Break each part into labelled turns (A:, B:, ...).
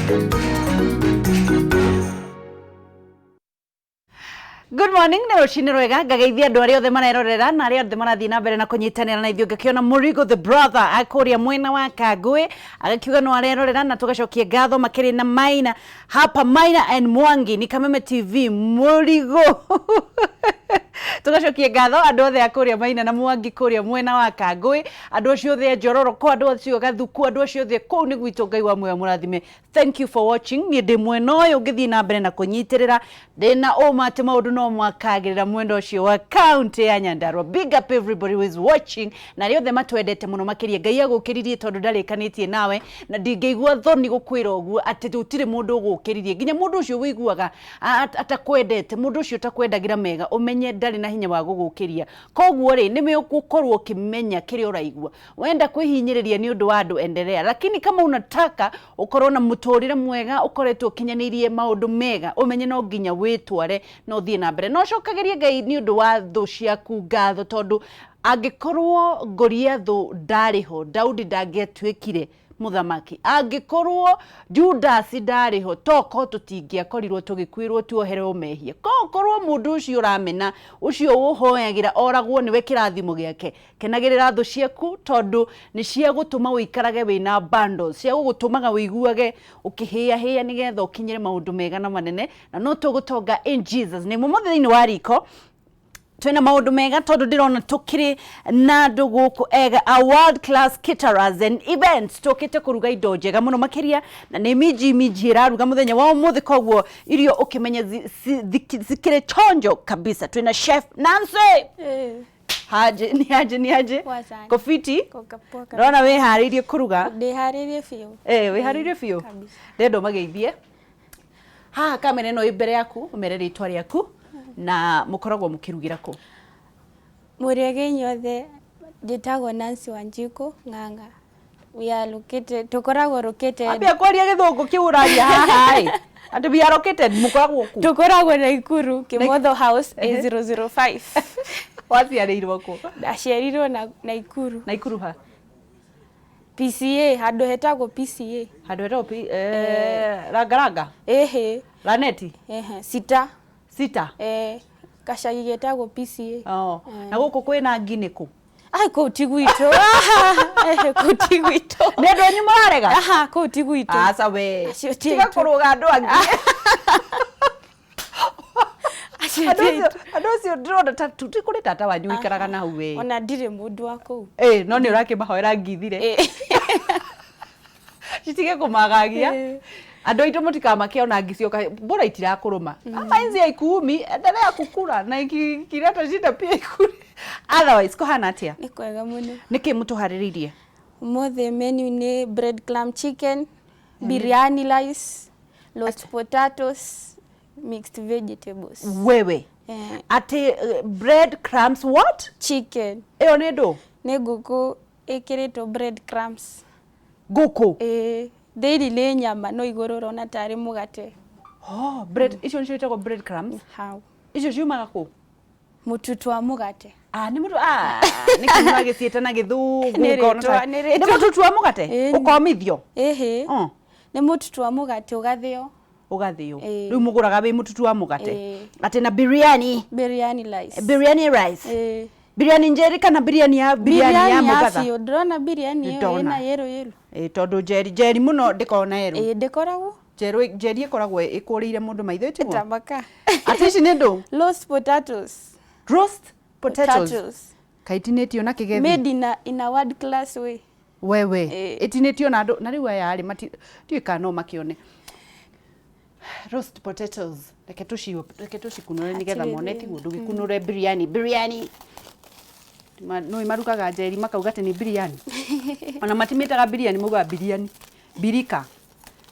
A: Good morning, nĩ rũcinĩ rwega. Ngageithia andũ arĩa othe marerorera na arĩa othe marathiĩ na mbere na kũnyitanĩra na ithuĩ. Ngakĩona Mũrigo the brother akũrĩa mwena wa Kangũĩ, agakiuga no arerorera, na tũgacokia ngatho makĩrĩ na Maina hapa, Maina and Mwangi ni Kameme TV. Mũrigo, tũgacokia ngatho andũ othe a kũrĩa Maina na Mwangi kũrĩa mwena wa Kangũĩ, andũ acio othe a Njororoko, andũ acio Gathuku, andũ acio othe kũu nĩ gwitũ. Ngai wa muoyo mũrathime. Thank you for watching. Niĩ ndĩ mwena ũyũ ngĩthiĩ na mbere na kũnyitĩrĩra, ndĩna ũma atĩ maũndũ no makagĩrĩra mwena ũcio wa county ya Nyandarua. Big up everybody who is watching na arĩa othe matwendete mũno makĩria. Ngai agũkĩririe tondũ ndarĩkanĩtie nawe, na ndingĩigua thoni gũkwĩra ũguo atĩ gũtirĩ mũndũ ũgũkĩririe, nginya mũndũ ũcio wĩiguaga atakwendete, mũndũ ũcio ũtakwendagĩra mega, ũmenye ndarĩ na hinya wa gũgũkĩria. Koguo rĩ, nĩwe ũgũkorwo ũkĩmenya kĩrĩa ũraigua. Wenda kwĩhinyĩrĩria nĩ ũndũ wa andũ, endelea, lakini kama unataka ũkorwo na mũtũrĩre mwega, ũkoretwo ũkinyanĩirie maũndũ mega, ũmenye no nginya wĩtware na ũthiĩ na mbere na ũcokagĩrie Ngai nĩ ũndũ wa thũ ciaku ngatho, tondũ angĩkorwo Goliathũ ndarĩ ho, Daudi ndangĩatuĩkire mũthamaki. Angĩkorwo Judas ndarĩ ho, toko tũtingĩakorirwo tũgĩkuĩrwo tuoherwo mehia. Kokorwo mũndũ ũcio ũramena, ũcio ũhoyagĩra oragwo, nĩwe kĩrathimo gĩake. Kenagĩrĩra thũ ciaku, tondũ nĩ cia gũtũma ũikarage wĩna bundles cia gũgũtũmaga ũiguage ũkĩhĩahĩa nĩgetha ũkinyĩre maũndũ mega na manene, na no tũgũtonga in Jesus name. Ũmũthĩ thĩinĩ wa riko twĩna maũndũ mega, tondũ ndĩrona tũkĩrĩ na andũ gũkũ ega a World Class Caterers and Events. Tũkĩte kũruga indo njega mũno makĩria, na nĩ minji minji ĩraruga mũthenya wa ũmũthĩ, koguo irio ũkĩmenye zikĩrĩ chonjo kabisa. Twĩna Chef Nancy. Haje ni aje ni aje?
B: Poa sana.
A: Kofiti.
B: Koka poa kabisa.
A: Ndona wĩharĩirie kũruga.
B: Ndĩharĩirie biũ.
A: Eh, wĩharĩirie biũ.
B: Kabisa.
A: Ndenda ũmageithie haha kamera ĩno ĩ mbere yaku, ũmere rĩtwa rĩaku na mũkoragwo mũkĩrugĩra kũ.
B: Mũrĩega inyuothe, njĩtagwo Nancy Wanjiku Ng'ang'a. We are located, tũkoragwo located.
A: Ambia kwaria gĩthũngũ kĩu ũraria haha ĩ, atĩ we are located, mũkoragwo kũ?
B: Tũkoragwo Naikuru, Kimotho House A005.
A: Waciarĩirwo kũ?
B: Ndaciarirwo na Naikuru.
A: Naikuru ha?
B: PCA, handũ hetagwo PCA.
A: Handũ hetagwo Rangaranga?
B: Ĩhĩ.
A: Laneti?
B: Ehe, Sita.
A: Sita?
B: Eh, gacagi getagwo PCA.
A: Oh. Na gũkũ kwĩna ngi nĩ kũ?
B: Ai, kũu ti gwitũ. Ehe, kũu ti gwitũ.
A: Nĩ andũ anyu mararega?
B: Aha, kũu ti gwitũ.
A: Aca we.
B: Acio ti
A: Tiga
B: aitũ.
A: kũrũga andũ angĩ.
B: Acio
A: Andũ
B: ti aitũ.
A: Andũ acio ndĩrona ta ti kũrĩ tata wanyu ũikaraga na hau we.
B: Ona ndirĩ mũndũ wa kũu.
A: Ĩ, no nĩ ũrakĩmahoera ngithire. Citige kũmagagia. Andũ aitũ mũtikamake ona ngi cioka, bora itirakũrũma. Ama inzi haikuumi, endelea kukura na ikileta shida pia ikure. Otherwise kũhana atĩa?
B: Nĩ kwega mũno.
A: Nĩkĩ mũtũharĩrĩirie?
B: Ũmũthĩ menu nĩ bread crumb chicken, biryani rice, roast potatoes, mixed vegetables.
A: Wewe.
B: Eh.
A: Atĩ bread crumbs what?
B: Chicken.
A: Ĩyo nĩ ndũ?
B: Nĩ ngũkũ ĩkĩrĩtwo bread crumbs.
A: Ngũkũ?
B: Ĩĩ, thĩinĩ nĩ nyama no igũrũ ũrona tarĩ mũgate.
A: Oh, bread icio nĩcio itagwo bread crumbs?
B: Hau.
A: Icio ciumaga kũ?
B: Mũtutu wa mũgate.
A: Ah, nĩ mũtu, ah, nĩkĩ mũragĩciĩta na gĩthũngũ?
B: Nĩ
A: ũkona
B: rĩtwa, nĩ
A: Nĩ
B: rĩtwa.
A: mũtutu wa mũgate?
B: Ĩĩ.
A: Ũkomithio?
B: Ĩhĩ. Nĩ mũtutu wa mũgate ũgathĩo.
A: Ũgathĩo.
B: Ĩĩ.
A: Rĩu mũgũraga wĩ mũtutu wa mũgate?
B: Ĩĩ.
A: Atĩ na biryani?
B: Biryani rice.
A: Biryani rice.
B: Ĩĩ.
A: Biryani njeri kana biryani ya biryani ya
B: Biryani ya
A: mũgatha?
B: biũ, ndĩrona biryani ĩyo
A: Ndona.
B: ĩna yellow yellow.
A: Ĩĩ, tondũ njeri njeri mũno ndĩkoragwo na yellow.
B: Ĩĩ, ndĩkoragwo.
A: Njerũ njeri ĩkoragwo ĩkũrĩire mũndũ maitho, ĩtiguo?
B: Ĩtamaka.
A: Atĩ ici nĩ ndũ?
B: Roast potatoes.
A: Roast potatoes.
B: Potatoes.
A: Kaitinĩtio na kĩgethi.
B: Made in a world class way.
A: Wewe.
B: Ĩĩ.
A: Ĩtinĩtio na andũ na rĩu aya rĩ mati ndiũĩ kana no makĩone. Roast potatoes. Reke tũcikunũre nĩgetha
B: Hatirĩ
A: mone
B: thĩna.
A: tiguo ndũgĩkunũre biryani biryani. Nũĩ marugaga njeri makauga atĩ nĩ biryani. Ona matimĩtaga biryani, maugaga biryani. Birika.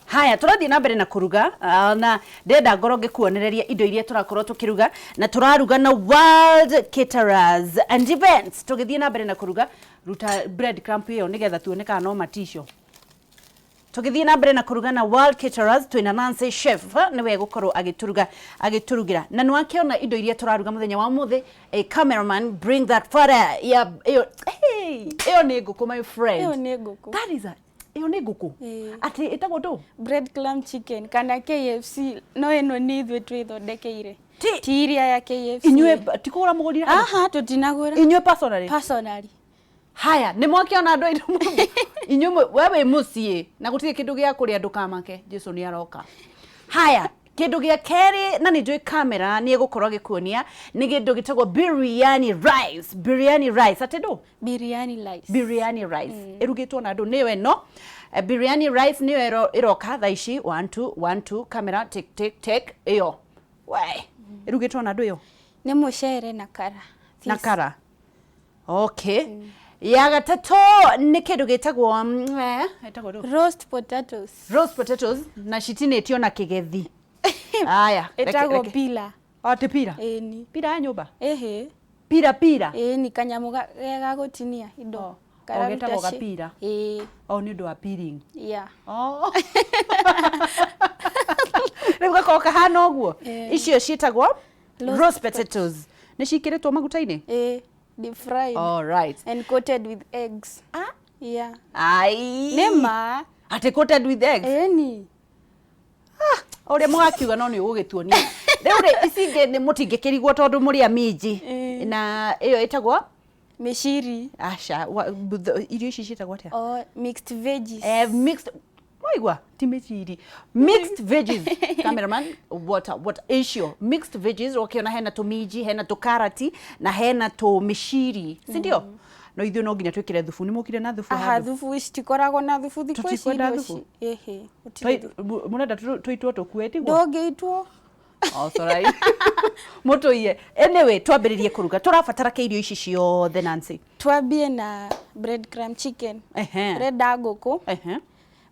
A: Haya, tũrathiĩ na mbere na kũruga, na ndĩrenda ngorwo ngĩkuonereria indo iria tũrakorwo tũkĩruga, na tũraruga na World Caterers and Events. Tũgĩthiĩ na mbere na kũruga, ruta bread crumb ĩyo nĩgetha tuone kana no maticio. Tũgĩthiĩ na mbere na kũruga na World Caterers, twĩna Nancy Chef, nĩwe gũkorwo agĩtũruga agĩtũrugĩra, na nĩwakĩona indo iria tũraruga mũthenya wa ũmũthĩ. A cameraman, bring that fire ya ĩyo. Hey, ĩyo nĩ ngũkũ, my friend.
B: Ĩyo nĩ ngũkũ.
A: That is a Ĩyo nĩ ngũkũ?
B: Ĩĩ.
A: Atĩ ĩtagwo ndũ?
B: Bread crumb chicken kana KFC, no ĩno nĩ ithuĩ twĩthondekeire. Ti iria ya KFC.
A: Inyuĩ ti kũgũra mũgũrire handũ?
B: Aha, tũtinagũra.
A: Inyuĩ personally?
B: Personally.
A: Haya, nĩ mwakĩona andũ aitũ, inyuĩ we wĩ mũciĩ na gũtirĩ kĩndũ gĩa kũrĩa, ndũkamake, Jesu nĩ aroka. Haya, kĩndũ gĩa kerĩ, na nĩ njũĩ kamera nĩ egũkorwo agĩkuonia, nĩ kĩndũ gĩtagwo biryani rice. Biryani rice, atĩ ndũ?
B: Biryani rice.
A: Biryani rice ĩrugĩtwo na andũ, nĩyo ĩno. Biryani rice nĩyo ĩroka thaa ici. One two one two, camera, take take take. Ĩyo we ĩrugĩtwo na andũ ĩyo?
B: Nĩ mũcere na kara.
A: Na kara, okay. Ya gatatũ nĩ kĩndũ gĩtagwo ĩtagwo ndũ?
B: Roast potatoes.
A: Roast potatoes, na citinĩtio na kĩgethi. Aya,
B: Ĩtagwo pila.
A: Atĩ pira?
B: Ĩni.
A: Pira ya nyũmba?
B: Ĩhĩ.
A: Pira pira?
B: Ĩni, kanyamũ ga gũtinia indo.
A: Oh,
B: Kararuta
A: getagwo gapira?
B: Ĩĩ.
A: O nĩ ũndũ wa peeling?
B: Yeah.
A: Oh. Rĩu gakorwo kahana ũguo. Icio ciĩtagwo
B: Roast
A: roast potatoes. Nĩ ciĩkĩrĩtwo maguta-inĩ?
B: Ĩĩ, deep fried.
A: All right.
B: And coated with eggs.
A: Ah?
B: Yeah.
A: Ai.
B: Nĩ ma.
A: Atĩ coated with eggs?
B: Ĩni.
A: Ũrĩa mũgakiuga no nĩ ũgũgĩtuonia. Rĩu rĩ, ici ingĩ nĩ mũtingĩkĩrigwo tondũ mũrĩ a minji. Na ĩyo ĩtagwo?
B: Mĩciri.
A: Aca, irio ici ciĩtagwo atĩa?
B: Oh, mixed veggies.
A: Mixed, waigua, ti mĩciri, mixed veggies. Cameraman, what icio mixed veggies ũkĩona hena tũminji, hena tũkarati na hena tũmĩciri, si ndio? No ithuĩ no nginya twĩkĩre thubu. Nĩ mũkire na thubu
B: Aha,
A: handũ?
B: Thubu citikoragwo na thubu thikũ ici.
A: Tũtikwenda
B: Irio
A: thubu?
B: Ĩhĩ, gũtirĩ thubu.
A: Mũrenda tũitwo tũkue, tiguo?
B: Ndũngĩitwo.
A: Oh, sorry. Mũtũiye. Anyway, twambĩrĩrie kũruga. Tũrabatara kĩ irio ici ciothe, Nancy?
B: Twambie na bread crumb chicken. Ũrenda ngũkũ,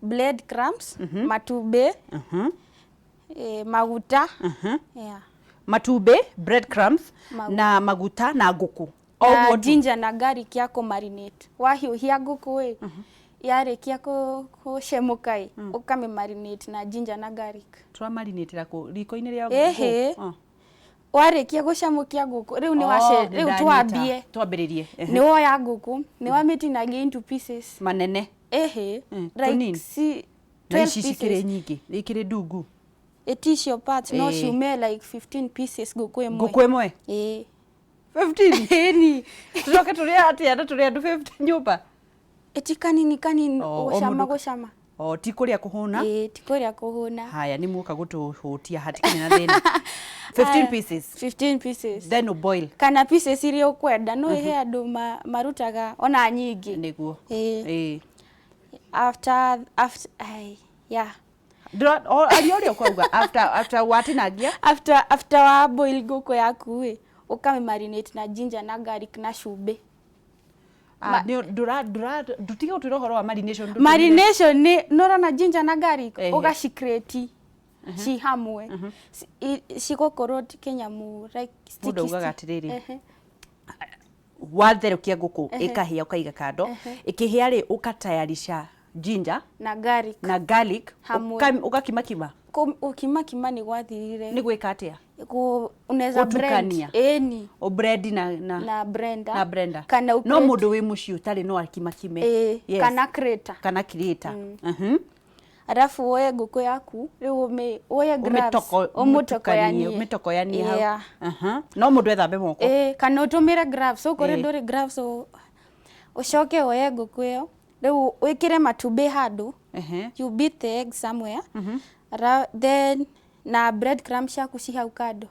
B: bread crumbs, matumbĩ, maguta. Yeah.
A: Matumbĩ, bread crumbs,
B: Maguta.
A: Na maguta na ngũkũ.
B: Na
A: Ũguo tu.
B: ginger na garlic ya kũmarinate. Wahiũhia ngũkũ ĩ, yarĩkia gũcemũka ĩ, ũkamĩmarinate na ginger na garlic.
A: Tũramarinĩtĩra kũ? Riko-inĩ rĩa
B: Ĩhĩ.
A: ngũkũ? Ah.
B: Warĩkia gũcamũkia ngũkũ rĩu nĩ
A: Oh,
B: wace
A: nĩ
B: rĩu
A: ndanyita.
B: twambie.
A: Twambĩrĩrie.
B: Nĩ woya ngũkũ, nĩ wamĩtinagia into pieces.
A: Manene.
B: Ĩhĩ. Like
A: Tũnini.
B: si
A: Na
B: 12
A: ici cikĩrĩ
B: pieces.
A: nyingĩ. Ikĩrĩ ndungu.
B: Ĩticio parts no
A: Ĩĩ.
B: ciume like 15 pieces ngũkũ ĩmwe.
A: Ngũkũ ĩmwe?
B: Ĩĩ.
A: 15?
B: Ĩni.
A: Tũcoke tũrĩe atĩa na tũrĩ andũ 50 nyũmba?
B: Ĩti kanini kanini.
A: Oh, o
B: gũcama
A: mũndũ-
B: gũcama.
A: O ti kũrĩa kũhũna?
B: Ĩĩ, ti kũrĩa kũhũna.
A: Haya, nĩ muoka gũtũhũtia, hatikĩrĩ na thĩna. 15
B: Aya,
A: pieces.
B: 15 pieces.
A: Then ũboil.
B: Kana pieces iria ũkwenda, no ihe andũ marutaga ona nyingĩ.
A: Nĩguo.
B: Ĩĩ.
A: Ĩĩ.
B: After ai, yeah.
A: Aria ũrĩa ũkauga after watinangia.
B: After wa boil ngũkũ yaku ĩ, ũkamĩmarinate na ginger na garlic na cumbĩ.
A: Ah, nĩ ndũra ndũra ndũtige gũtwĩra ũhoro wa marination, ndũtũmĩre.
B: Marination nĩ nũrona ginger na garlic, ũgacicrate ci hamwe. Cigũkorwo ti kĩnyamũ like sticky.
A: Mũndũ augaga atĩrĩrĩ, Watherũkia ngũkũ ĩkahĩa, ũkaiga kando. Ĩkĩhĩa rĩ, ũkatayarisha ginger
B: na garlic
A: na garlic
B: hamwe.
A: Ũgakimakima.
B: Ũkimakima nĩ gwathirire.
A: Nĩ gwĩka atĩa?
B: Unaweza blend.
A: Gũtukania.
B: Ĩni.
A: Ũbrendi na
B: Na blender.
A: Na blender.
B: Kana
A: no
B: ũcrate-
A: mũndũ wĩ mũciĩ ũtarĩ no akimakime.
B: Ĩĩ,
A: Yes.
B: kana grater.
A: Kana grater.
B: Arabu woye ngũkũ yaku rĩu woye gloves, ũmũtokoyanie.
A: Ũmĩtokoyanie hau.
B: Yeah.
A: No mũndũ ethambe moko.
B: Ĩĩ, kana ũtũmĩre gloves, okorwo
A: Ĩĩ.
B: ndũrĩ gloves ũcoke woye ngũkũ ĩyo rĩu wĩkĩre matumbĩ handũ. You beat the egg somewhere. Then na bread crumbs ciaku ci hau kando.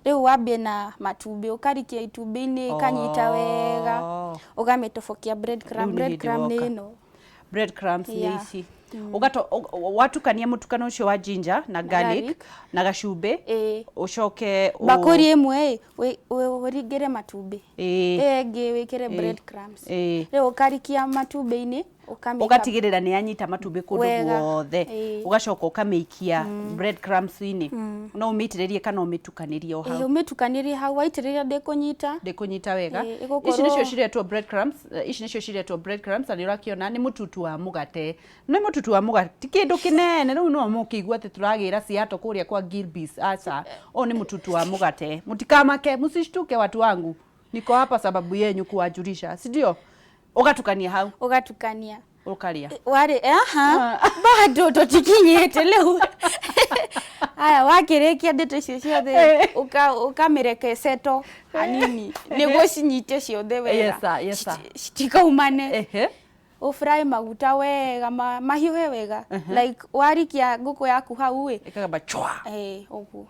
B: Rĩu wambie na matumbĩ, ũkarikia itumbĩ-inĩ ĩkanyita wega, ũgamĩtobokia bread crumb.
A: Rĩu nĩ
B: Bread
A: hĩndĩ
B: crumb nĩ
A: woka.
B: ĩno.
A: Bread crumbs nĩ ici. Watukania mũtukano ũcio wa ginger na garlic
B: Garlic.
A: na gacumbĩ,
B: Ĩĩ.
A: ũcoke
B: Mbakũri ĩmwe ĩ, ũringĩre matumbĩ,
A: Ĩĩ.
B: ĩyo ĩngĩ wĩkĩre bread crumbs.
A: Ĩĩ.
B: Rĩu ũkarikia matumbĩ-inĩ, ũkamĩka
A: Ũgatigĩrĩra nĩ yanyita matumbĩ kũndũ
B: Wega.
A: guothe.
B: Ĩĩ.
A: Ũgacoka ũkamĩikia bread crumbs-inĩ. No ũmĩitĩrĩrie kana ũmĩtukanĩrie o
B: Ĩĩ,
A: hau.
B: ũmĩtukanĩrie hau, waitĩrĩria ndĩkũnyita.
A: Ndĩkũnyita wega.
B: Ĩĩ,
A: Ici
B: ĩgũkorwo-
A: nĩcio ciretwo bread crumbs, ici nĩcio ciretwo bread crumbs, na nĩ ũrakĩona nĩ mũtutu wa mũgate. Nĩ mũtutu wa mũgate, ti kĩndũ kĩnene. Rĩu no mũkĩigua atĩ tũragĩra Seattle kũrĩa kwa Gilbey's. Aca, ũyũ nĩ mũtutu wa mũgate. Mũtikamake, msishtuke watu wangu. Niko hapa sababu yenyu kuwajulisha, si ndio? Ũgatukania hau.
B: Ũgatukania.
A: Ũkarĩa.
B: Warĩ aha, bado tũtikinyĩte rĩu. Aya, wakĩrĩkia ndeto icio ciothe, ũkamĩreka ĩceto hanini nĩguo cinyite ciothe wega.
A: Yes, sir, yes, sir.
B: Citikaumane. Ũfry maguta wega, mahiũhe wega, like warikia ngũkũ yaku hau ĩ.
A: Ĩkagamba chwa.
B: Eh, ũguo.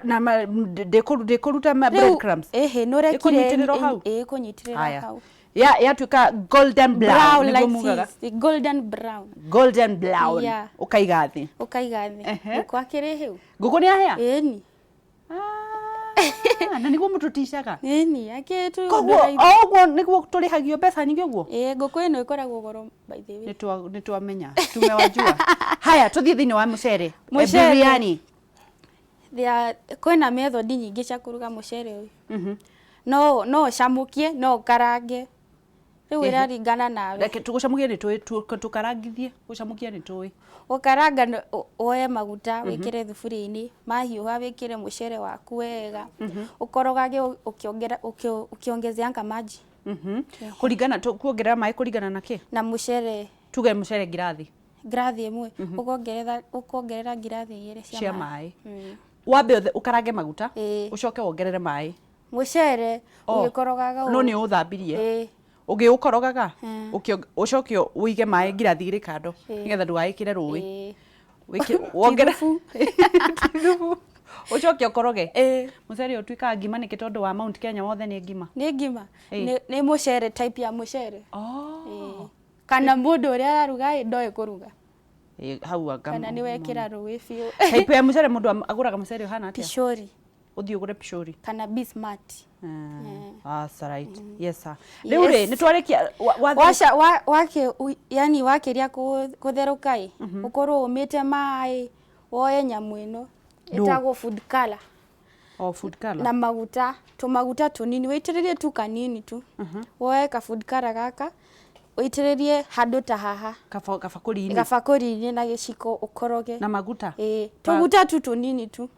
A: Na ndĩkũruta ma bread crumbs.
B: Ĩhĩ, nũrekire.
A: Ĩkũnyitĩrĩrwo hau?
B: Ĩ, ĩkũnyitĩrĩra
A: Haya.
B: hau.
A: Ya yatuĩka golden brown,
B: Brown
A: nĩguo
B: like
A: mugaga.
B: this, golden brown.
A: Golden brown.
B: Yeah.
A: Ũkaiga thĩ.
B: Ũkaiga thĩ. Ngũkũ akĩrĩ hĩu.
A: Ngũkũ nĩ yahĩa?
B: Ĩni.
A: Ah, na nĩguo mũtũticaga.
B: Ĩni, akĩtu.
A: Koguo o ũguo nĩguo tũrĩhagio mbeca nyingĩ ũguo?
B: Ĩ, ngũkũ ĩno ĩkoragwo goro, by the way.
A: Nĩtwamenya. Tumewajua. Haya, tũthiĩ thĩinĩ wa mũcere.
B: Mũcere.
A: Biryani.
B: There are, kwĩna method nyingĩ cia kũruga mũcere ũyũ. No ũcamũkie, no ũkarange. Rĩu ĩraringana nawe.
A: Reke tũgũcamũkia nĩ tũĩ, tũkarangithie. Gũcamũkia nĩ tũĩ.
B: Gũkaranga woe maguta wĩkĩre thuburia-inĩ, mahiũha wĩkĩre mũcere waku wega. Ũkorogage ũkĩongezeanga maji.
A: Kũringana kuongerera maĩ kũringana na kĩ?
B: Na mũcere.
A: Tuge mũcere ngirathi.
B: Ngirathi ĩmwe. Ũkongerera ngirathi igĩrĩ cia
A: Cia
B: maĩ.
A: maĩ. Wambe ũkarange maguta,
B: Ĩĩ.
A: ũcoke wongerere maĩ.
B: Mũcere
A: Oh.
B: ũgĩkorogaga.
A: No nĩ ũthambirie.
B: Ĩĩ.
A: Ũgĩũkorogaga, ũcoke ũige maĩ ngirathi igĩrĩ kando nĩgetha ndũgaĩkĩre rũĩ.
B: Ĩĩ.
A: Wongere thubu. Ũcoke ũkoroge.
B: Ĩĩ.
A: Mũcere ũtuĩkaga ngima nĩkĩ, tondũ wa Mount Kenya wothe nĩ ngima?
B: Nĩ ngima.
A: Ĩĩ.
B: Nĩ mũcere, type ya mũcere.
A: Oh.
B: Ĩĩ. Kana mũndũ ũrĩa araruga ĩ ndoĩ kũruga.
A: Ĩ, hau anga.
B: Kana nĩ wekĩra rũĩ biũ.
A: Type ya mũcere, mũndũ agũraga mũcere ũhana atĩa?
B: Pishori.
A: Ũthiĩ ũgũre pishori.
B: Kana bismati.
A: Ah, that's right. Yes, sir. Rĩu rĩ, nĩ twarĩkia
B: Waca wake, yani wakĩria kũtherũka ĩ, ũkorwo ũmĩte maĩ, woe nyamũ ĩno ĩtagwo food color.
A: Oh, food color.
B: Na maguta, tũmaguta tũnini, wĩitĩrĩrie tu kanini tu. Woe ka food color gaka, ũitĩrĩrie handũ ta haha.
A: Kabakũri-inĩ.
B: Gabakũri-inĩ, na gĩciko ũkoroge.
A: Na maguta.
B: Ĩĩ, tũguta tu tũnini tu.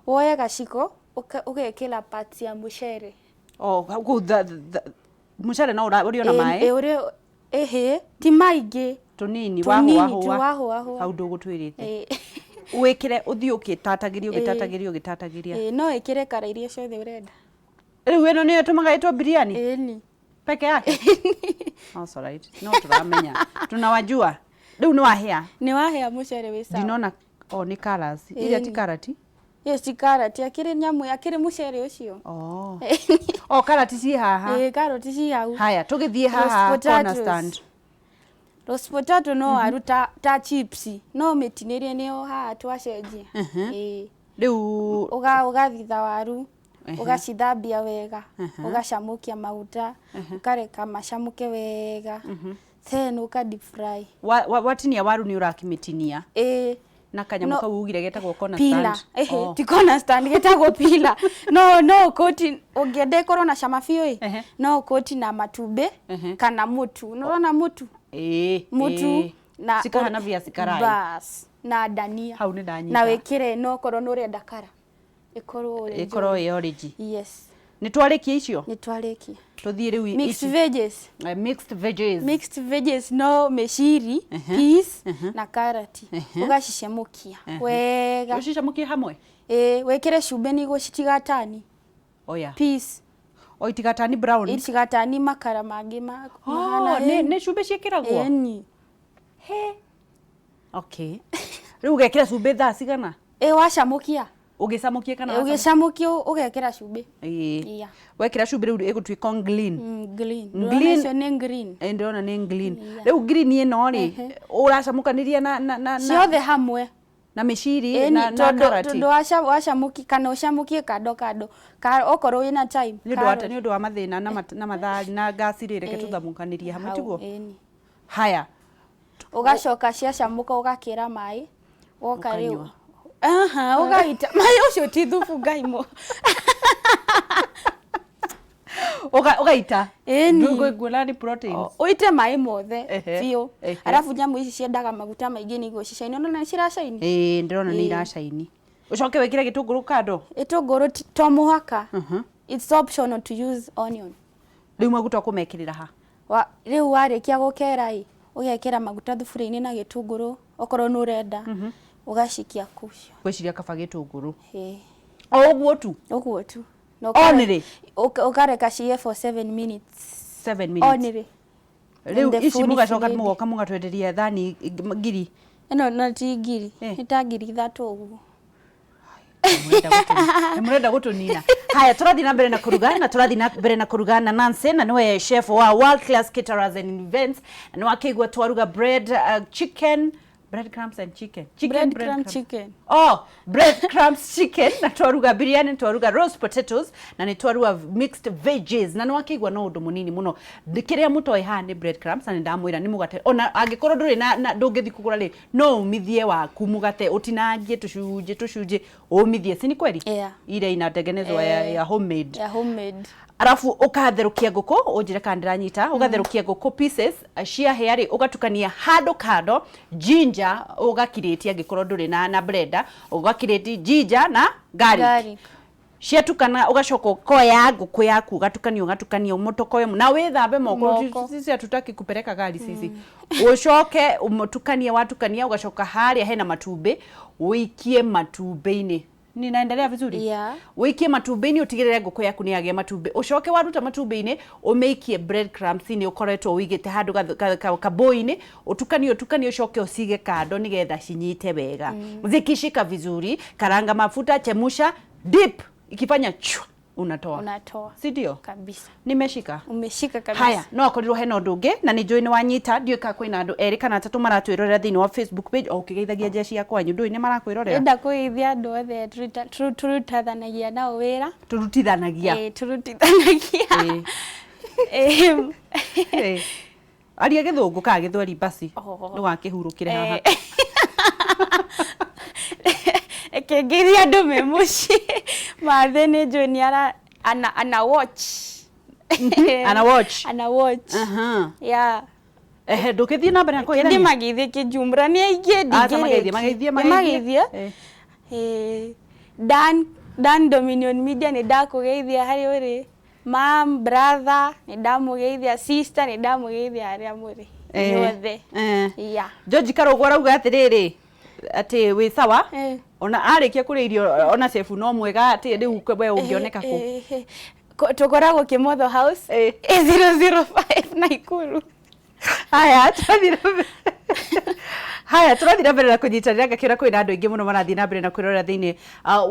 B: Woe gaciko ũgekĩra parts ya mũcere.
A: Oh, kũu mũcere no ũrĩo na maĩ.
B: Ĩ, ũrĩ ĩhĩ, ti maingĩ.
A: Tũnini.
B: Tũnini
A: Wahũa
B: tu,
A: hũa.
B: wahũa hũa.
A: Hau ndũgũtwĩrĩte.
B: Ĩĩ.
A: Wĩkĩre, ũthiĩ ũgĩtatagĩria, ũgĩtatagĩria, ũgĩtatagĩria.
B: Ĩĩ, no ĩkĩre kara iria ciothe ũrenda.
A: Rĩu ĩno nĩyo ĩtũmaga ĩtwo biryani?
B: Ĩni.
A: Peke yake. That's all right. No tũramenya. Tunawajua. Rĩu nĩ wahĩa.
B: Nĩ wahĩa, mũcere wĩ sawa.
A: Ndinona, oh, nĩ carrots. Iria ti
B: Ĩni.
A: karati.
B: Ĩyo ti karati, akĩrĩ nyamũ, akĩrĩ mũcere ũcio.
A: Oh. Oh, karati ciĩ haha.
B: Ĩĩ, karoti ci hau.
A: Haya, tũgĩthiĩ
B: Roast
A: haha corner
B: potatoes.
A: stand.
B: Roast potato no waru ta chips, no mĩtinĩrie, nĩyo haha twacenjia. Ĩĩ.
A: Rĩu
B: Ũgathitha waru, ũgacithambia wega, ũgacamũkia maguta, ũkareka macamũke wega, then ũka deep fry.
A: Watinia waru nĩ ũrakĩmĩtinia
B: Ĩĩ.
A: na kanyamũ
B: No.
A: kau ugire getagwo corner
B: Pila.
A: stand.
B: Ehe,
A: Oh.
B: ti corner stand, gĩtagwo pila. No ũkũti ũngĩenda ĩkorwo na cama biũ ĩ, no ũkũti na matumbĩ kana mũtu. Nĩũrona mũtu?
A: Ĩĩ.
B: Mũtu
A: ĩĩ.
B: na
A: Cikahana viazi karai.
B: Bas, na dania.
A: Hau nĩ ndanyita.
B: Na wĩkĩre, no korwo nĩ ũrenda kara ĩkorwo orange.
A: Ĩkorwo ĩ orange.
B: Yes.
A: Nĩ twarĩkia icio?
B: Nĩ twarĩkia.
A: Tũthiĩ rĩu
B: Mixed veggies.
A: Mixed veggies.
B: Mixed veggies no mĩciri, peas na karati, ũgacicemũkia wega.
A: Ũcicamũkie hamwe?
B: Ĩĩ, wĩkĩre cumbĩ nĩguo citigatani.
A: Oya.
B: Peas.
A: O itigatani brown.
B: Itigatani makara mangĩ
A: Oh,
B: mahana.
A: nĩ cumbĩ ciĩkĩragwo?
B: Ĩni.
A: He. Okay. Rĩu ũgekĩra cumbĩ thaa cigana?
B: Ĩ, wacamũkia.
A: Ũgĩcamũkie kana wacamũkia?
B: Ũgĩcamũkia ũgekĩra cumbĩ.
A: Ĩĩ.
B: Yeah.
A: Wekĩra cumbĩ rĩu ĩgũtuĩka green.
B: Green.
A: Green.
B: Ndĩrona icio nĩ green.
A: Ĩ, ndĩrona nĩ green. Rĩu green ĩno rĩ, ũracamũkanĩria na
B: Ciothe hamwe.
A: na mĩciri
B: Ĩni,
A: na
B: tondũ
A: karati.
B: tondũ wacamũki kana ũcamũkie kando kando. Okorwo wĩna time.
A: Nĩ ũndũ wa
B: Carrot.
A: nĩ ũndũ wa mathĩna na mathaa na ngasi rĩ, reke
B: Ĩĩ.
A: tũthamũkanĩrie hamwe
B: Hau,
A: tiguo?
B: ĩni.
A: Haya.
B: Ũgacoka ciacamũka ũgakĩra maĩ, woka rĩu.
A: Ũkanyua.
B: Aha, ũgaita maĩ, ũcio ti thubu, Ngai mo.
A: Ũgaita.
B: Ĩni.
A: Nguona nĩ proteins.
B: Ũite maĩ mothe biũ. Arabu nyamũ ici ciendaga maguta maingĩ nĩguo cicaini. Ũrona nĩ ciracaini?
A: Ĩĩ, ndĩrona nĩ
B: Ĩĩ.
A: iracaini. Ũcoke wĩkĩre gĩtũngũrũ kando.
B: Gĩtũngũrũ to mũhaka. It's optional to use onion.
A: Rĩu maguta ũkũmekĩrĩra ha?
B: Rĩu warĩkia gũkera ĩ, Ũgekĩra maguta thuburia-inĩ na gĩtũngũrũ okorwo nĩ ũrenda, ũgacikia kũu.
A: Ngwĩciria kaba gĩtũngũrũ.
B: Ĩĩ.
A: O ũguo tu?
B: Ũguo tu. Na
A: Only?
B: Ũkareka cihĩe for 7 minutes.
A: 7 minutes.
B: Only.
A: Rĩu
B: And the
A: ici
B: food is
A: mũgacoka
B: ready.
A: mũgoka mũgatwenderia thani ngiri.
B: Ĩno no ti ngiri,
A: Eh.
B: nĩ ta 3,000 ũguo.
A: Nĩ mũrenda gũtũnina. Haya, tũrathiĩ na mbere na kũruga na tũrathiĩ na mbere na kũruga na Nancy, na nĩwe chef wa World Class Caterers and Events, na nĩwakĩigua twaruga bread chicken, bread crumbs and chicken, chicken
B: Bread crumb chicken.
A: Oh, bread crumbs chicken, na twaruga biryani, twaruga roast potatoes, na nĩ twaruga mixed veggies, na nĩwakĩigua no ũndũ mũnini mũno. Kĩrĩa mũtoĩ haha nĩ bread crumbs, na nĩ ndamwĩra nĩ mũgate, ona angĩkorwo ndũrĩ na ndũngĩthiĩ kũgũra rĩ, no umithie waku mũgate, ũtinangie tũcunjĩ tũcunjĩ, umithie, si ni kweli?
B: Yeah.
A: Ile inatengenezwa ya homemade.
B: Ya homemade.
A: Arafu ũkatherũkia ngũkũ, ũnjĩre kana ndĩranyita, ũgatherũkia ngũkũ pieces ciahĩa rĩ, ũgatukania handũ kando ginger, ũgakirĩtia angĩkorwo ndũrĩ na blender, ũgakirĩti ginger na garlic.
B: Garlic.
A: Ciatukana ũgacoka ũkoya ngũkũ yaku ũgatukania ũgatukania mũtokoyo na wĩthambe moko,
B: Moko.
A: sisi hatutaki kupeleka gari sisi. Ũcoke ũmũtukanie, watukania ũgacoka harĩa hena matumbĩ ũikie matumbĩ-inĩ. Ninaendelea vizuri?
B: Yeah.
A: Ũikie matumbĩ-inĩ ũtigĩrĩre ngũkũ yaku nĩ yagĩa matumbĩ. Ũcoke waruta matumbĩ-inĩ ũmĩikie bread crumbs-inĩ ũkoretwo ũigĩte handũ kabũĩ-inĩ, ũtukanie ũtukanie ũcoke ũcige kando nĩgetha cinyite wega. Zikishika vizuri, karanga mafuta, chemusha, dip, ikifanya chwa unatoa.
B: Unatoa.
A: Si ndio?
B: Kabisa.
A: Nimeshika.
B: Umeshika kabisa.
A: Haya, no akorirwo hena ũndũ ũngĩ na nĩ njũĩ nĩ wanyita, ndiũĩ kana kwĩna andũ erĩ kana atatũ maratwĩrorera thĩinĩ wa Facebook page o ũkĩgeithagia jeshi ya kwanyu, ndũĩ nĩ marakwĩrorera?
B: Ndĩrenda kũgeithia andũ othe tũrutithanagia nao wĩra.
A: Tũrutithanagia.
B: Ĩĩ, tũrutithanagia.
A: Ĩĩ. Aria gĩthũngũ kana gĩthweri basi.
B: Oh.
A: Ndũgakĩhurũkĩre haha.
B: Reke ngeithie andũ me mũciĩ. Mathe nĩ njũĩ nĩ ara ana watch.
A: Ana watch.
B: Ana watch.
A: Aha.
B: Yeah.
A: Ehe, ndũgĩthiĩ na mbere na kũgeithania.
B: Ndĩmageithie kĩjumra nĩ aingĩ
A: Aca, mageithie,
B: ndingĩrĩkia.
A: mageithie,
B: Ndĩmageithie.
A: Eh.
B: Dan Dominion Media nĩ ndakũgeithia harĩa ũrĩ. Mam, brother nĩ ndamũgeithia, sister nĩ ndamũgeithia harĩa mũrĩ. Inyuothe. Yeah.
A: George Karũgũ arauga atĩrĩrĩ, atĩ wĩ sawa, ona arĩkia kũrĩa irio ona chef no mwega, atĩ rĩu we ũngĩoneka kũ?
B: Tũkoragwo Kĩmotho House A005 Naikuru.
A: Haya, tũrathiĩ na mbere. Haya, tũrathiĩ na mbere na kũnyitanĩra, ngakĩona kwĩna andũ aingĩ mũno marathiĩ na mbere na kwĩrorera thĩinĩ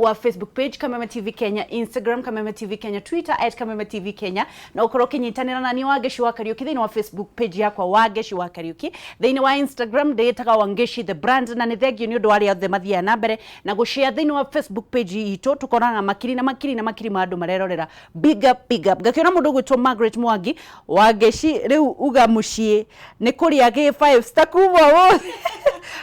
A: wa Facebook page Kameme TV Kenya, Instagram Kameme TV Kenya, Twitter at Kameme TV Kenya, na ũkorwo ũkĩnyitanĩra na niĩ Wangeci wa Kariũki thĩinĩ wa Facebook page yakwa Wangeci wa Kariũki, thĩinĩ wa Instagram ndĩĩtaga Wangeci the brand, na nĩ thengiũ nĩ ũndũ wa arĩa othe mathiaga na mbere na gũshare thĩinĩ wa Facebook page itũ, tũkonaga makiri na makiri na makiri ma andũ marerorera. Big up, big up. Ngakĩona mũndũ ũgwĩtwo Margaret Mwangi, Wangeci rĩu uga mũciĩ nĩ kũrĩa gĩ 5 star kuma ũmũthĩ.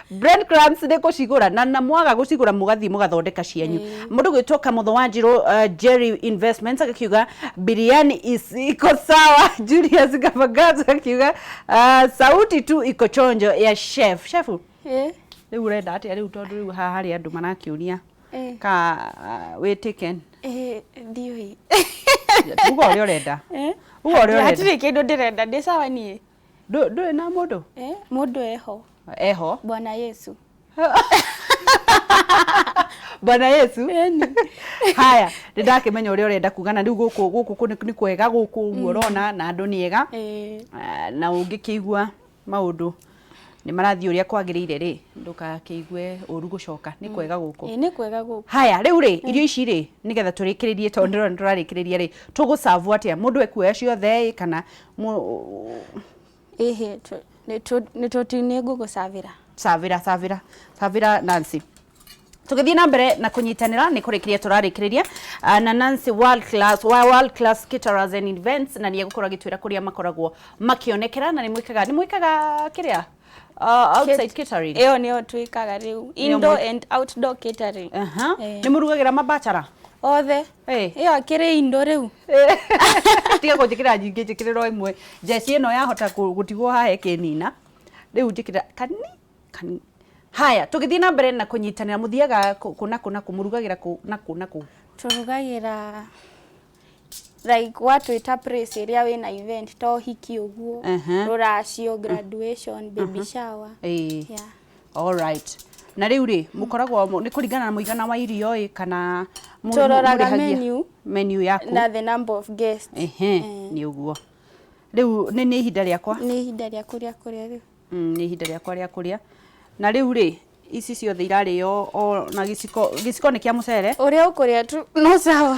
A: Bread crumbs nĩ kũcigũra na mwaga gũcigũra mũgathiĩ mũgathondeka cianyu. Mũndũ gwĩtwo Kamotho Wanjirũ, Jerry Investments agakiuga biryani is iko sawa. Julius Gabagaza akiuga sauti tu iko chonjo ya chef. Chef, rĩu ũrenda atĩa rĩu, tondũ rĩu haha harĩ andũ marakĩũria ka wĩ taken?
B: Ndiũĩ.
A: Uga ũrĩa ũrenda. Uga ũrĩa ũrenda.
B: Hatirĩ kĩndũ ndĩrenda, ndĩ sawa niĩ.
A: Ndũrĩ na mũndũ?
B: Mũndũ eho.
A: Eho.
B: Bwana Yesu.
A: Bwana Yesu. Haya, nĩ ndakĩmenya ũrĩa ũrenda kuga, na rĩu gũkũ gũkũ nĩ kwega gũkũ ũguo ũrona, na andũ nĩ ega. Na ũngĩkĩigua maũndũ nĩ marathiĩ ũrĩa kwagĩrĩire rĩ, ndũgakĩigue ũru gũcoka, nĩ kwega gũkũ.
B: Ĩĩ, nĩ kwega gũkũ.
A: Haya, rĩu rĩ, irio ici rĩ, nĩgetha tũrĩkĩrĩrie, tondũ ndĩrona tũrarĩkĩrĩria rĩ, tũgũcabu atĩa? Mũndũ ekuoya ciothe ĩ, kana
B: Ĩhĩ, nĩ ngũgũcabĩra.
A: Cabĩra, cabĩra, cabĩra Nancy. Tũgĩthiĩ na mbere na kũnyitanĩra, nĩ kũrĩkĩrĩria tũrarĩkĩrĩria na Nancy World Class, wa World Class Caterers and Events, na nĩ egũkorwo agĩtwĩra kũrĩa makoragwo makĩonekera, na nĩ mwĩkaga kĩrĩa? Outside catering.
B: Ĩyo nĩyo twĩkaga rĩu. Indoor and outdoor catering.
A: Nĩ mũrugagĩra mabachara?
B: Othe. Ĩyo akĩrĩ indo rĩu.
A: Tiga kũnjĩkĩra nyingĩ, njĩkĩrĩrwo ĩmwe. Njeci ĩno yahota gũtigwo haha ĩkĩnina. Rĩu njĩkĩra kani kani. Haya, tũgĩthiĩ na mbere na kũnyitanĩra, mũthiaga kũ na kũ na kũ, mũrugagĩra kũ na kũ na kũ?
B: Tũrugagĩra Like watwĩta place ĩrĩa wĩna event to hiki ũguo, rũracio, graduation, baby shower.
A: Ĩĩ.
B: Yeah.
A: All right. Na rĩu rĩ, mũkoragwo nĩ kũringana na mũigana wa irio ĩ kana
B: Tũroraga
A: mũrĩhagia
B: menu
A: menu yaku
B: na the number of guests.
A: Ehe, nĩ ũguo. Rĩu nĩ ihinda rĩakwa.
B: Nĩ ihinda rĩaku rĩa kũrĩa rĩu.
A: Nĩ ihinda rĩakwa rĩa kũrĩa. Na rĩu rĩ, ici ciothe irarĩo o na gĩciko, gĩciko nĩ kĩa mũcere.
B: Ũrĩa ũkũrĩa tu no sawa.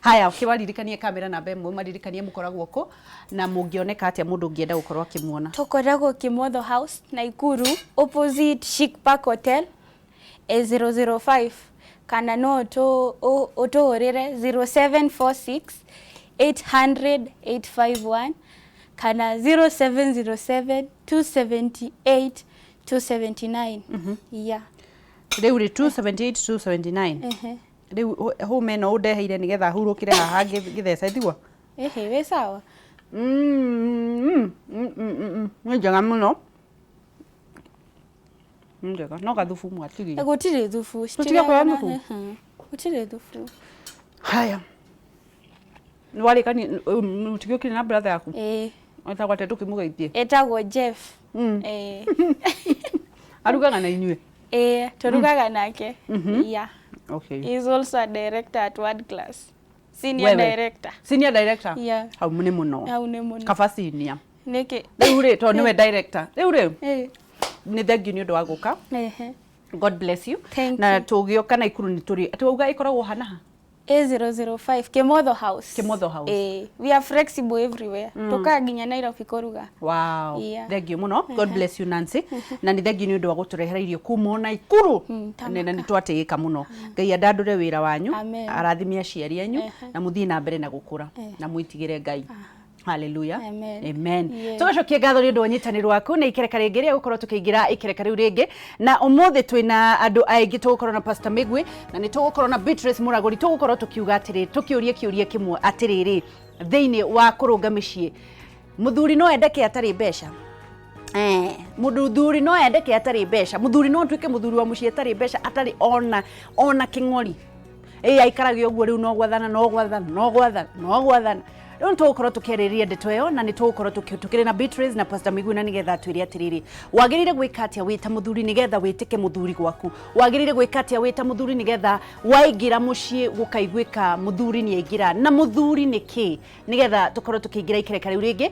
A: Haya, kĩmaririkanie kamera namba ĩmwe, maririkanie mũkoragwo kũ na mũngĩoneka atĩa mũndũ ũngĩenda gũkorwo akĩmuona.
B: Tũkoragwo Kimotho House, Nakuru, opposite Chic Park Hotel, A005, kana no ũtũhũrĩre 0746 800 851 kana 0707 278 279. Yeah.
A: Rĩu rĩ 278 279.
B: Ehe.
A: Rĩu hũma ĩno ũndeheire nĩgetha hurũkĩre haha ngĩtheca tiguo?
B: Ehe, wĩ sawa.
A: Nĩ njega mũno. Nĩ njega. No gathubu mwatigia.
B: Gũtirĩ thubu.
A: Tũtige kũrĩa thubu?
B: Gũtirĩ thubu.
A: Haya. Nĩ warĩkania ũtigĩũkire na brother yaku?
B: Ĩĩ.
A: Etagwo atĩa tũkĩmũgeithie?
B: Etagwo Jeff. Ĩĩ.
A: Arugaga na inyuĩ?
B: Ĩĩ, tũrugaga nake. Yeah.
A: Okay.
B: He is also a director at World Class. Senior
A: Wewe.
B: director.
A: Senior director?
B: Yeah.
A: Hau nĩ mũno.
B: Hau nĩ mũno.
A: Kaba senior.
B: Nĩkĩ?
A: Rĩu rĩ, tondũ nĩwe director. Rĩu rĩ,
B: Ĩĩ.
A: nĩ thengiũ nĩ ũndũ wa gũka.
B: Ehe.
A: God bless you.
B: Thank
A: na
B: you.
A: tũgĩũka Naikuru nĩ tũrĩ. Atĩ wauga ĩkoragwo hana ha?
B: A005 Kimotho House.
A: Kimotho House.
B: Eh, we are flexible everywhere. Tukaa nginya Nairobi kũruga.
A: Wow.
B: Yeah.
A: Thank you mũno. God bless you Nancy. Na nĩ thengiũ nĩ ũndũ wa gũtũrehera irio kuma o Naikuru. Na nĩ twatĩĩka mũno. Ngai andandũre wĩra wanyu,
B: Amen.
A: arathime aciari anyu na mũthiĩ na mbere na gũkũra na mwĩtigĩre Ngai. Hallelujah.
B: Amen.
A: Amen.
B: Yes.
A: Tugacokia ngatho nĩ ũndũ wa ũnyitanĩri waku na ikereka rĩngĩ rĩa gũkorwo tũkĩingĩra ikereka rĩu rĩngĩ na ũmũthĩ twĩna andũ aingĩ tũgũkorwo na Pastor Migwi na nĩ tũgũkorwo na Beatrice Mũragũri tũgũkorwo tũkiuga atĩrĩ tũkĩũria kĩũria kĩmwe atĩrĩrĩ thĩinĩ wa kũrũnga mĩciĩ mũthuri no endeke atarĩ mbeca. Mũthuri no endeke atarĩ mbeca, mũthuri no atuĩke mũthuri wa mũciĩ atarĩ mbeca, atarĩ ona kĩng'ori. Ĩĩ aikarage ũguo rĩu no gwathana no gwathana no gwathana no gwathana. Rĩu nĩ tũgũkorwo tũkĩarĩrĩria ndeto ĩyo na nĩ tũgũkorwo tũkĩrĩ na Beatrice na Pastor Migwi na nĩgetha atwĩre atĩrĩrĩ wagĩrĩire gwĩka atĩa wĩ ta mũthuri nĩgetha wĩtĩke mũthuri gwaku, wagĩrĩire gwĩka atĩa wĩ ta mũthuri nĩgetha waingĩra mũciĩ gũkaiguĩka mũthuri nĩ aingĩra na mũthuri nĩ kĩ, nĩgetha tũkorwo tũkĩingĩra ikereka rĩu rĩngĩ.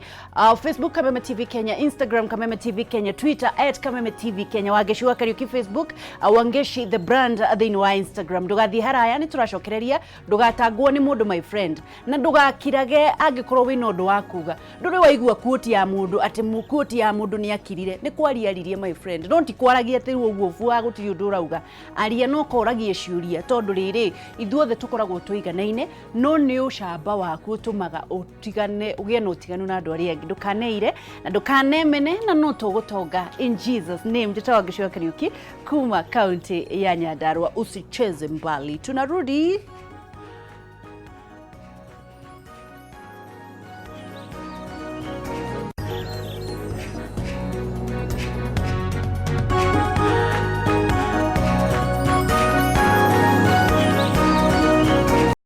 A: Facebook Kameme TV Kenya, Instagram Kameme TV Kenya, Twitter at Kameme TV Kenya, Wangeshi wa Kariuki Facebook, Wangeshi the brand thĩinĩ wa Instagram. Ndũgathiĩ haraya nĩ tũracokereria, ndũgatangwo nĩ mũndũ my friend, na ndũgakirage angĩkorwo wĩna ũndũ wa kuga. Ndũrĩ waigua quote ya mũndũ atĩ quote ya mũndũ nĩ akirire, nĩ kwaria aririe my friend, no ti kwaragia atĩ rĩu ũguo bua gũtirĩ ũndũ ũrauga. Aria no koragie ciũria tondũ rĩrĩ ithuothe tũkoragwo tũiganaine, no nĩ ũcamba waku ũtũmaga ũtigane ũgĩe na ũtiganu na andũ arĩa angĩ. Ndũkaneire na ndũkanemene na no tũgũtonga in Jesus name. Njĩtagwo Wangeshi wa Kariuki kuma kaunti ya Nyandarua. Usicheze mbali, tunarudi.